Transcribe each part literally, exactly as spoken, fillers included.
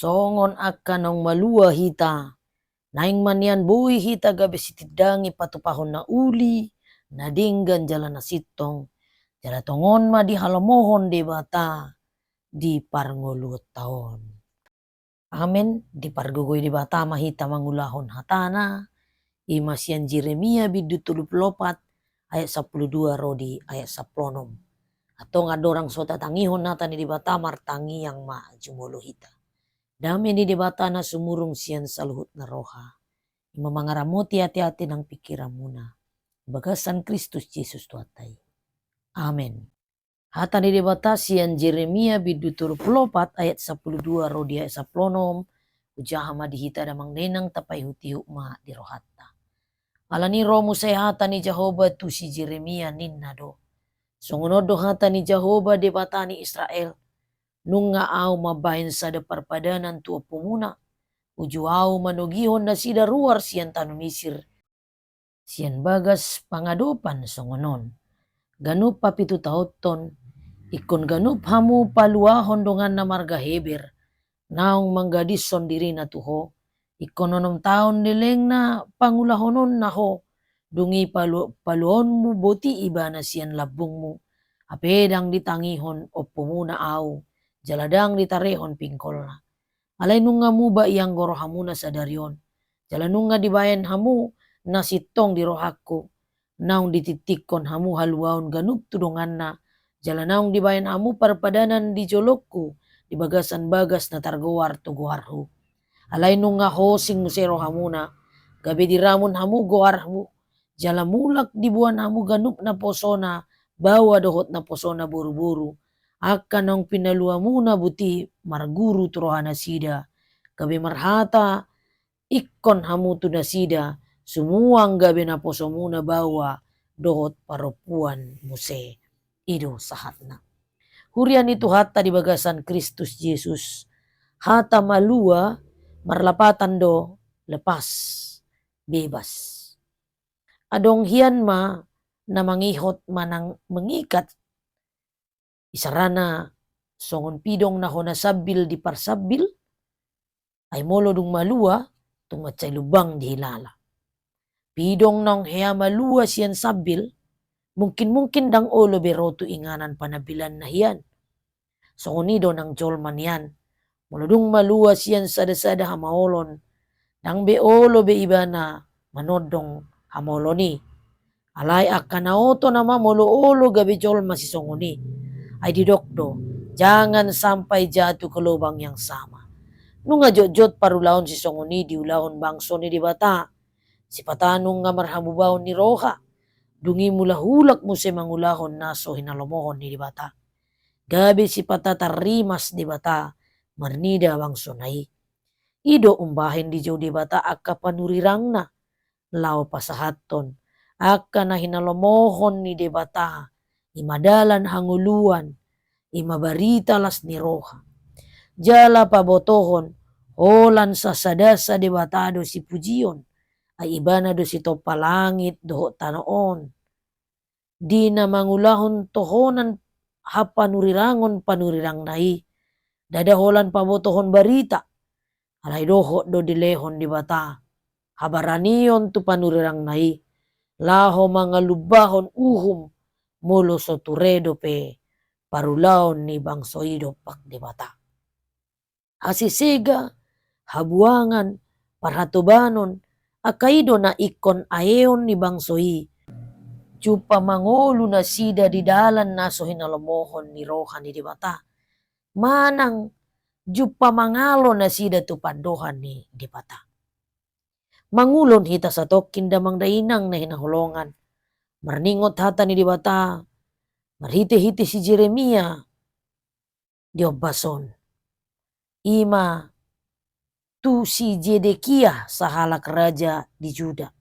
Songon angka naung malua hita, naeng ma nian boi hita gabe sitindangi patupahon na uli, na denggan jala na sintong, jala tongon ma dihalomohon Debata di parngoluonta on. Amen. Dipargogoi Debata ma hita mangulahon hatana, i ma sian Jeremia bindu tolu pulu opat ayat sampulu dua ro di ayat sampulu onom. Antong andorang so tatangihon hata ni Debata, martangiang ma jumolo hita. Dame ni Debata na sumurung sian saluhut na roha, i ma mangaramoti ateate nang pingkiranmuna, di bagasan Kristus Jesus Tuhanta i. Amen. Hata ni Debata sian Jeremia bindu tolu pulu opat ayat sampulu dua ro di ayat sampulu onom, hujaha ma di hita damang dainang, tapaihutihut ma di rohanta. Alani i ro muse hata ni Jahowa tu si Jeremia, ninna do: Songon on do hata ni Jahowa Debata ni Israel: Nunga Ahu mambahen sada parpadanan tu ompumuna, uju Ahu manogihon nasida ruar sian tano Misir, sian bagas pangadopan songon on. Ganup hapitutaonhon, ingkon ganup hamu paluahon donganna marga Heber, naung manggadishon dirina tu ho, ingkon onom taon lelengna pangulahononna ho, dung i palu-, paluaonmu boti ibana sian lambungmu, hape ndang ditangihon ompumuna Ahu, jala ndang ditarehon pinggolna. Alai nunga muba ianggo rohamuna sadari on, jala nunga dibahen hamu na sintong di rohangku, naung ditingtingkon hamu haluaon ganup tu donganna, jala naung dibahen hamu parpadanan di jolongku di bagasan bagas na targoar tu goarhu. Alai nunga hosing muse rohamuna, gabe diramun hamu goarhu, jala mulak diboan hamu ganup naposona baoa dohot naposona boruboru, angka naung pinaluamuna boti marguru tu rohanasida, gabe marhata ingkon hamu tu nasida, sumuang gabe naposomuna baoa dohot parompuan muse. I do sahatna. Huria ni Tuhanta di bagasan Kristus Jesus, hata malua marlapatan do lepas, bebas. Adong hian ma na mangihot manang mengikat, isarana songon pidong na hona sambil diparsambil, ai molo dung malua, tung mansai lumbang dihilala. Pidong naung hea malua sian sambil, mungkin-mungkin ndang olo be ro tu inganan panambilanna hian. Songon i do nang jolma nian, molo dung malua sian sada-sada hamaolon, ndang be olo be ibana manondong hamaolon i. Alai angka na oto nama molo olo gabe jolma sisongon i. Ai didok do, jangan sampai jatuh ke lubang yang sama. Nunga jotjot parulaon sisongon i diulahon bangso ni Debata. Sipata nunga marhamubaon ni roha, dung i mulak-ulak muse mangulahon na so hinalomohon ni Debata. Gabe sipata tarrimas Debata marnida bangsona i. I do umbahen dijou Debata angka panurirangna, laho pasahathon angka na hinalomohon ni Debata, i ma dalan hangoluan, i ma barita las ni roha. Jala pabotohon, holan sasadasa Debata do sipujion, ai ibana do sitompa langit dohot tano on. Di na mangulahon tohonan hapanurirangon panurirangna i, ndada holan pabotohon barita, alai dohot do dilehon Debata habaranion tu panurirangna i, laho mangalumbahon uhum molo so ture dope parulaon ni bangso i dompak Debata. Hasesega, habuangan, parhatobanon, angka i do na ingkon aeon ni bangso i, jumpa mangolu nasida di dalan na so hinalomohon ni roha ni Debata, manang jumpa mangalo nasida tu pandohan ni Debata. Mangulon hita satongkin damang dainang na hinaholongan, marningot hata ni Debata marhite-hite si Jeremia di ombas on, i ma tu si Zedekia sahalak raja di Juda.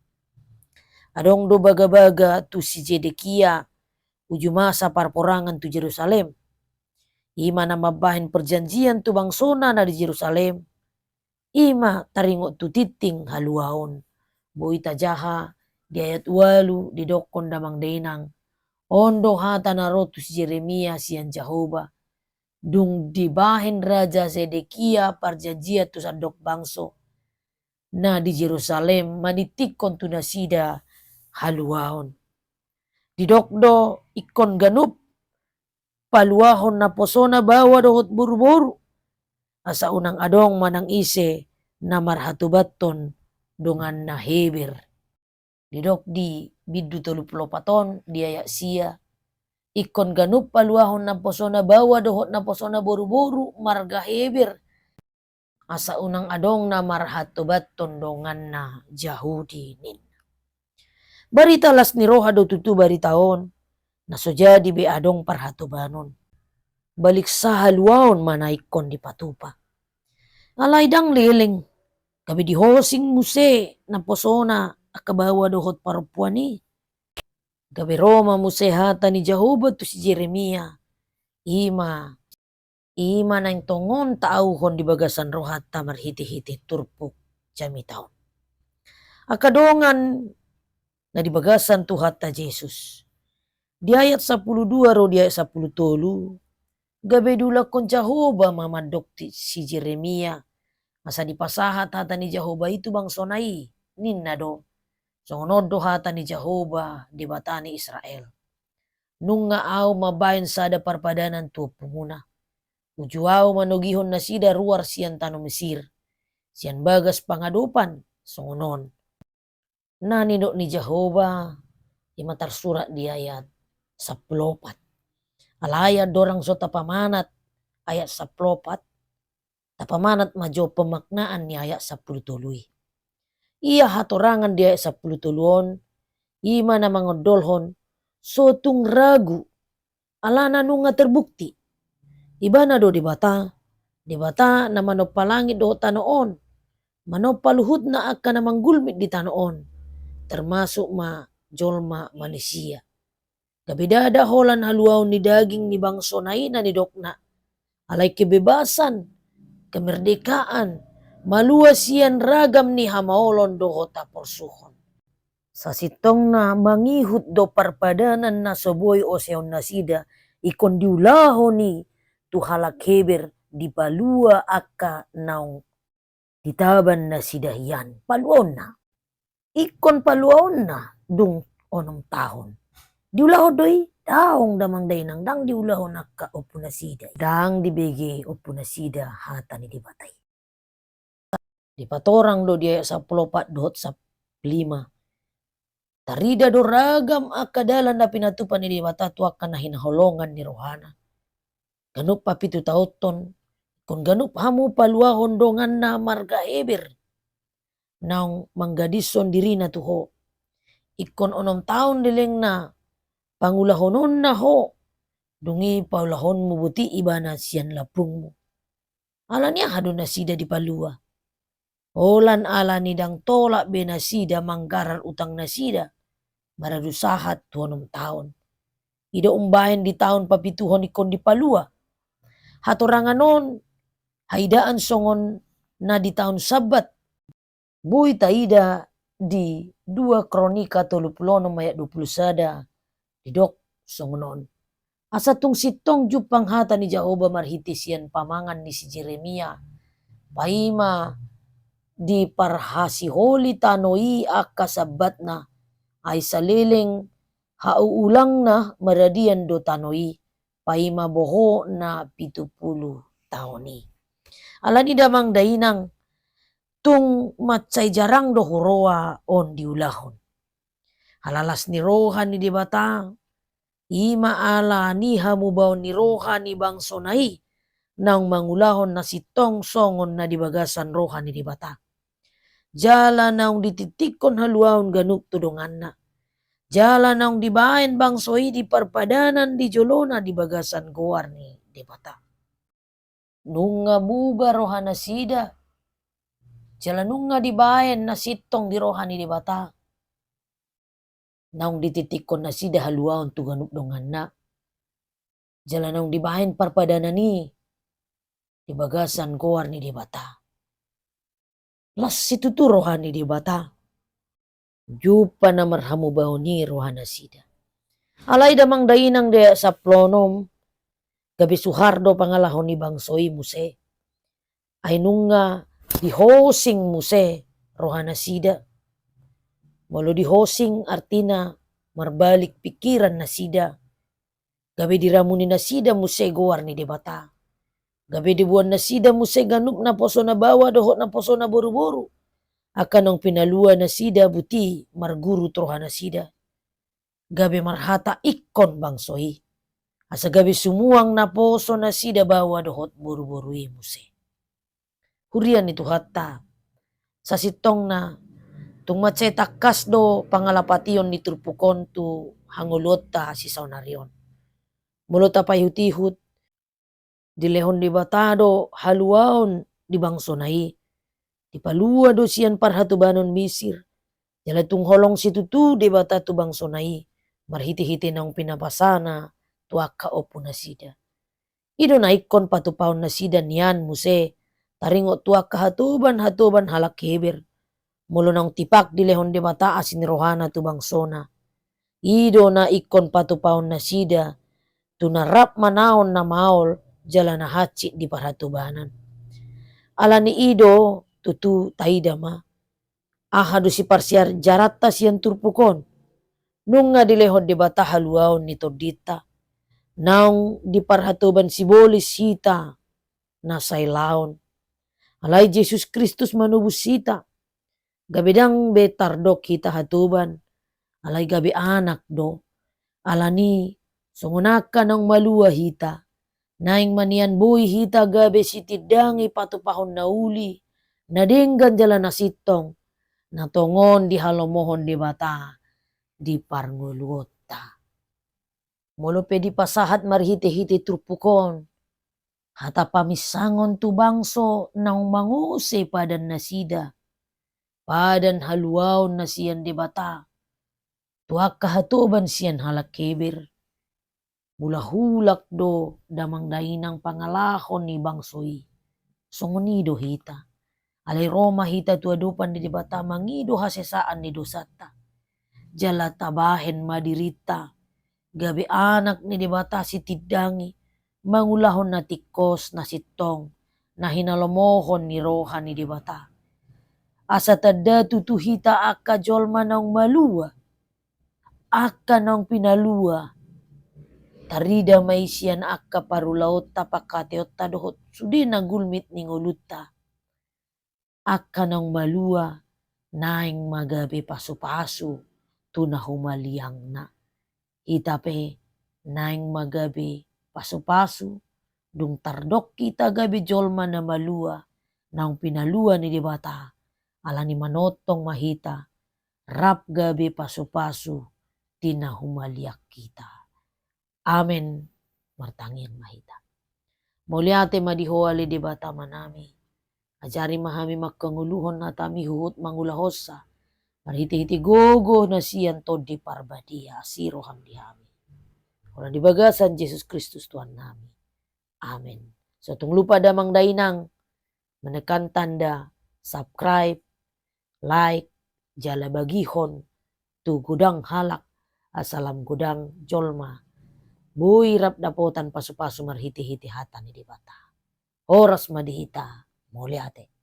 Adong do bagabaga tu si Zedekia uju masa parporangan tu Jerusalem, i ma na mambahen perjanjian tu bangsona na di Jerusalem, i ma taringot tu tingting haluaon. Boi tajaha di ayat ualu didokkon damang dainang, on do hata na ro tu si Jeremia sian Jahowa, dung dibahen Raja Zedekia parjanjian tu sandok bangso na di Jerusalem, manitikkon tu nasida haluaon. Didok do, ingkon ganup paluahon naposona baoa dohot boruboru, asa unang adong manang ise na marhatobathon donganna Heber. Didok di bindu tolu pulu opat on di ayat sia, ingkon ganup paluahon naposona baoa dohot naposona boruboru marga Heber, asa unang adong na marhatobathon donganna Jahudi, ninna. Barita las ni roha do tutu barita on, na so jadi be adong parhatobanon. Baliksa haluaon ma na ingkon dipatupa. Alai ndang leleng, gabe dihosing muse naposona angka baoa dohot parompuan i. Gabe ro ma muse hata ni Jahowa tu si Jeremia, i ma, i ma naeng tongon taauhon di bagasan rohanta marhitehite turpuk jamita on. Angka dongan na di bagasan Tuhanta Jesus. Di ayat sampulu dua ro di ayat sampulu tolu, gabe diulakhon Jahowa ma mandok tu si Jeremia, asa dipasahat hata ni Jahowa i tu bangsona i, ninna do: Songon on do hata ni Jahowa, Debata ni Israel: Nunga Ahu mambahen sada parpadanan tu ompumuna. Uju Ahu manogihon nasida ruar sian tano Mesir, sian bagas pangadopan, songon on. Na nidok ni Jahowa, i ma tarsurat di ayat sampulu opat. Alai andorang so tapamanat ayat sampulu opat, tapamanat ma jo pemaknaan ni ayat sampulu tolu i. Ia hatorangan di ayat sampulu tolu on, i ma na mangondolhon, so tung ragu, alana nunga terbukti. Ibana do Debata, Debata na manompa langit dohot tano on, manompa luhutna angka na manggulmit di tano on, termasuk ma jolma manisia. Gabe ndada holan haluaon ni daging ni bangsona i na nidokna, alai kebebasan, kemerdekaan, malua sian ragam ni hamaolon dohot haporsuhon. Sasintongna mangihut do parpadanan na so boi oseon nasida, ingkon diulahon i tu halak Heber, dipalua angka naung ditaban nasida hian. Paluaonna. Ingkon paluaonna dung onom taon. Diulahon do i? Daong, damang dainang, ndang diulahon angka ompu nasida. Ndang dibege ompu nasida hata ni Debata i. Dipatorang do di ayat sampulu opat dohot sampulu lima. Tarida do ragam angka dalan na pinatupa ni Debata tu angka na hinaholongan ni rohana. Ganup papitu taonhon, ingkon ganup hamu paluahon donganna marga Heber, naung manggadishon dirina tu ho. Ingkon onom taon lelengna pangulahononna ho, dung i paulahonmu boti ibana sian lambungmu. Ala ni aha do nasida dipalua? Holan ala ni ndang tolap be nasida manggarar utang nasida, maradu sahat tu onom taon. I do umbahen di taon papituhon ingkon dipalua. Hatorangan on haidaan songon na di taon Sabat. Boi taida di dua Kronika tolu pulu onom ayat dua pulu sada, didok songon on. Asa tung sintong jumpang hata ni Jahowa marhite sian pamangan ni si Jeremia, paima diparhasiholi tano i angka Sabatna, ai saleleng hauulangna maradian do tano i, paima boho na pitu pulu taon i. Ala ni, damang dainang, tung mansai jarang do huroa on diulahon. Ala las ni roha ni Debata, i ma ala ni hamubaon ni roha ni bangsona i, naung mangulahon na sintong songon na di bagasan roha ni Debata. Jala naung ditiktikkon haluaon ganup tu donganna. Jala naung dibaen bangso i di parpadanan di jolona di bagasan goar ni Debata. Nunga muba rohanasida, jala nunga dibaen na sintong di roha ni Debata. Naung ditiktikkon nasida haluaon tu ganup donganna, jala naung dibaen parpadanan i di bagasan goar ni Debata. Las situtu roha ni Debata. Jumpa na marhamubaon i rohanasida. Alai, damang dainang, di ayat sampulu onom, Gabe suhar do pangalaho ni bangso i muse. Ai nunga dihosing muse rohanasida. Molo dihosing artina marbalik pingkirannasida. Gabe diramuni nasida muse goar ni Debata. Gabe diboan nasida muse ganup naposona baoa dohot naposona boruboru. Angka naung pinalua nasida buti marguru tu rohanasida. Gabe marhata ingkon bangso i. Asa gabe sumuang naposonasida baoa dohot boruboru i muse. Huria ni Tuhanta, sasintongna tung mansai tangkas do pangalapation ni turpuk on tu hangoluonta sisaonari on. Molo tapaihutihut, dilehon Debata do haluaon di bangsona i. Dipalua do sian parhatobanon Misir. Jala tung holong situtu Debata tu bangsona i marhitehite naung pinapasana tu angka ompunasida. I do na ingkon patupaonnasida nian muse taringot tu angka hatobanhatoban halak Heber. Molo naung tipak dilehon Debata asi ni rohana tu bangsona, i do na ingkon patupaonnasida tu na rap manaon na maol jala na hansit di parhatobanan. Alani i do tutu taida ma aha do siparsiajaranta sian turpuk on. Nunga dilehon Debata haluaon ni tondinta naung di parhatoban sibolis hita na sai laon. Alai Jesus Kristus manobus hita. Gabe ndang be tardok hita hatoban, alai gabe anak do. Alani songon angka naung malua hita, naeng ma nian boi hita gabe sitindangi patupahon na uli, na denggan jala na sintong, na tongon dihalomohon Debata di parngoluonta. Molo pe dipasahat marhitehite turpuk on hata paminsangon tu bangso naung mangose padannasida, padan haluaon na sian Debata, tu angka hatoban sian halak Heber. Mulak-ulak do damang dainang pangalaho ni bangso i. Songon i do hita. Alai ro ma hita tu adopan ni Debata mangido hasesaan ni dosanta. Jala tabahen ma dirinta gabe anak ni Debata sitindangi, mangulahon na tingkos na sintong, na hinalomohon ni roha ni Debata. Asa tanda tutu hita angka jolma naung malua, angka naung pinalua. Tarida ma i sian angka parulaonta, pangkataionta dohot sude na gulmit ni ngolunta. Angka naung malua naeng ma gabe pasupasu tu na humaliangna. Hita pe naeng ma gabe pasupasu, dung tardok hita gabe jolma na malua, naung pinalua ni Debata, alani manongtong ma hita rap gabe pasupasu di na humaliang hita. Amen. Martangiang ma hita. Mauliate ma di Ho ale Debata Amanami. Ajari ma hami manghangoluhon hatami huhut mangulahonsa marhitehite gogo na sian Tondi Parbadia, asi roham di hami. Holan di bagasan Jesus Kristus Tuhannami. Amen. So tung lupa damang dainang menekan tanda subscribe, like, jala bagihon tu godang halak, asa lam godang jolma boi rap dapotan pasupasu marhitehite hata ni Debata. Horas ma di hita, mauliate.